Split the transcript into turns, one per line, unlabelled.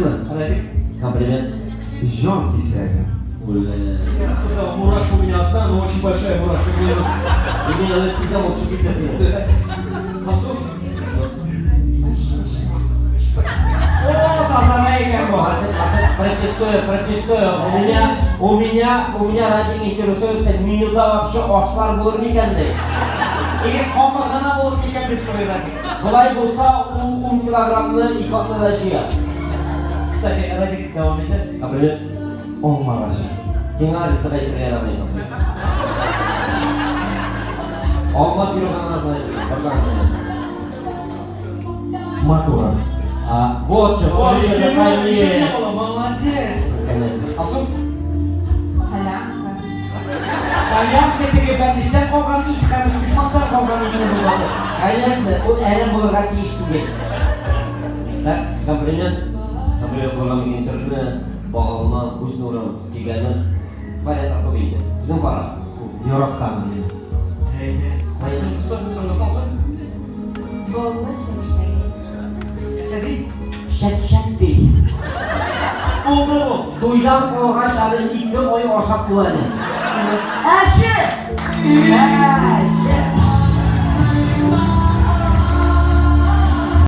Серьезно?
Радик.
Комплимент.
Җан кисәге.
Үле.
Сюда мурашка у меня одна, но очень большая мурашка. Минус.
Мин аны сизәм, ул чыгып китмәсен.
Алсу.
О, тазара икән бу.
Арсен, Арсен, протестую, протестую. У меня Радик интересуется, менюда вообще ашлар булыр микән ди.
Или камыр гына булыр микән дип сорый Радик.
Болай булса, ул 10 килограммны ике атнада җыя.
Кстати, Радик дәвам итә.
Комплимент.
Алма агачы.
Сиңа ризык әйтергә ярамый. Алма пирогына соң башка.
Матура.
А, вот же, вот же,
Еще не
наконец.
было, молодец.
Конечно.
Алсу.
Солянка.
Солянка теге бәлештән калган ит һәм өчпочмактан калган итне булады.
Конечно, ул әрәм булырга тиеш түгел. Так, комплимент. Комплимент булырга мөмкин төрле багалма, күз нурым, сөйгәнем. Вариантлар күп инде. Үзең кара.
Яратканым мин.
Әйдә. Соңгысы, соңгысы, Алсу.
Баллы чәкчәге.
Нәрсә ди?
Чәк-чәк ди.
Булды бу.
Туйдан калгач әле 2 ай ашап була әле.
Әче!
Әче!